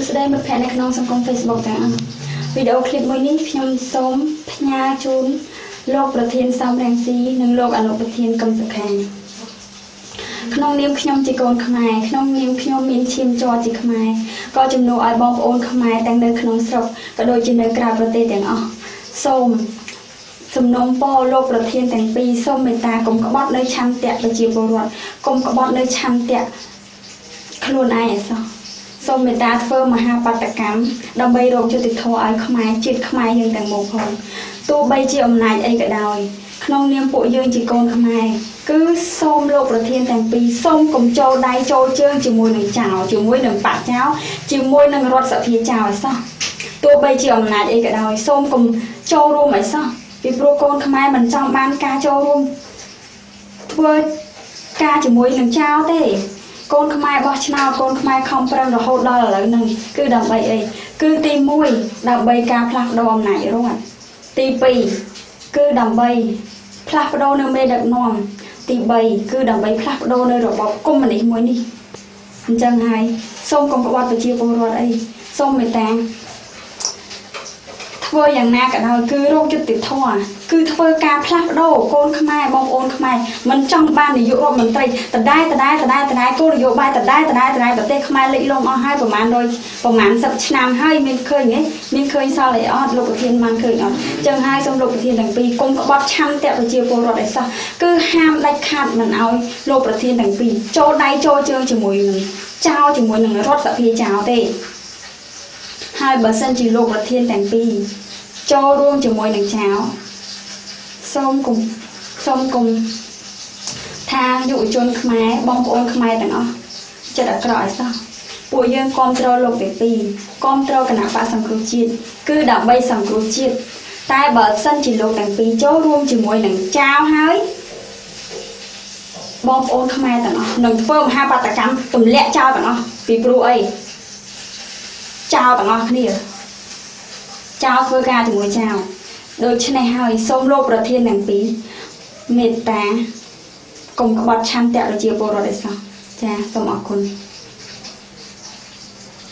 ស្តីមិត្តភ័ក្តិនៅក្នុងសង្គម Facebook ទាំងអស់វីដេអូឃ្លីបមួយនេះខ្ញុំសូមផ្ញើជូនលោកប្រធានសំរងស៊ីនិងលោកអនុប្រធានកឹមសុខាក្នុងនាមខ្ញុំជាកូនខ្មែរក្នុងនាមខ្ញុំមានឈាមជ័រជាខ្មែរក៏ជំនួសឲ្យបងប្អូនខ្មែរទាំងនៅក្នុងស្រុកក៏ដូចជានៅក្រៅប្រទេសទាំងអស់សូមសំណូមពរលោកប្រធានទាំងពីរសូមមេត្តាកុំក្បត់នៅឆន្ទៈប្រជាពលរដ្ឋកុំក្បត់នៅឆន្ទៈខ្លួនឯងឲ្យសោះសូមមេត្តាធ្វើមហាបាតកម្មដើម្បីរកយុត្តិធម៌ឲ្យខ្មែរជាតិខ្មែរយើងទាំងមូលផងទោះបីជាអំណាចអីក៏ដោយក្នុងនាមពួកយើងជាកូនខ្មែរគឺសូមលោកប្រធានទាំងពីរសូមកុំចូលដៃចូលជើងជាមួយនឹងចៅជាមួយនឹងបាក់ចៅជាមួយនឹងរដ្ឋសភាចៅឲ្យសោះទោះបីជាអំណាចអីក៏ដោយសូមកុំចូលរួមឲ្យសោះពីព្រោះកូនខ្មែរមិនចង់បានការចូលរួមធ្វើការជាមួយនឹងចៅទេកូនខ្មែរបោះឆ្នោតកូនខ្មែរខំប្រឹងរហូតដល់ឥឡូវហ្នឹងគឺដើម្បីអីគឺទី1ដើម្បីការផ្លាស់ប្ដូរអំណាចរដ្ឋទី2គឺដើម្បីផ្លាស់ប្ដូរនៅមេដឹកនាំទី3គឺដើម្បីផ្លាស់ប្ដូរនៅរបបកុម្មុយនីសមួយនេះអញ្ចឹងហើយសូមកុំក្បត់ប្រជាពលរដ្ឋអីសូមមេត្តាធ្វើយ៉ាងណាក៏ដោយគឺរកយុត្តិធម៌គឺធ្វើការផ្លាស់ប្ដូរកូនខ្មែរបងប្អូនខ្មែរមិនចង់បាននាយករដ្ឋមន្ត្រីដដែលដដែលដដែលដដែលគោលនយោបាយដដែលដដែលដដែលប្រទេសខ្មែរលិចលង់អស់ហើយប្រហែល100ប្រហែល10ឆ្នាំហើយមានឃើញទេមានឃើញសល់អីអត់លោកប្រធានបានឃើញអត់ចឹងហើយសូមលោកប្រធានទាំងពីរកុំក្បត់ឆន្ទៈប្រជាពលរដ្ឋឲ្យសោះគឺហាមដាច់ខាតមិនឲ្យលោកប្រធានទាំងពីរចូលដៃចូលជើងជាមួយនឹងចៅជាមួយនឹងរដ្ឋសភាចៅទេហើយបើសិនជាលោកប្រធានទាំងពីរចូលរួមជាមួយនឹងចៅសូមកុំថាយុវជនខ្មែរបងប្អូនខ្មែរទាំងអស់ចិត្តអាក្រក់ឲ្យសោះពួកយើងគាំទ្រលោកទាំងពីរគាំទ្រគណៈបក្សសង្គ្រោះជាតិគឺដើម្បីសង្គ្រោះជាតិតែបើសិនជាលោកទាំងពីរចូលរួមជាមួយនឹងចៅហើយបងប្អូនខ្មែរទាំងអស់នឹងធ្វើមហាបាតកម្មទម្លាក់ចោលទាំងអស់ពីព្រោះអីចោលទាំងអស់គ្នាចោលធ្វើការជាមួយចៅដូច្នេះហើយសូមលោកប្រធានទាំងពីរមេត្តាកុំក្បត់ឆន្ទៈប្រជាពលរដ្ឋឲ្យសោះចាសូមអរគុណ។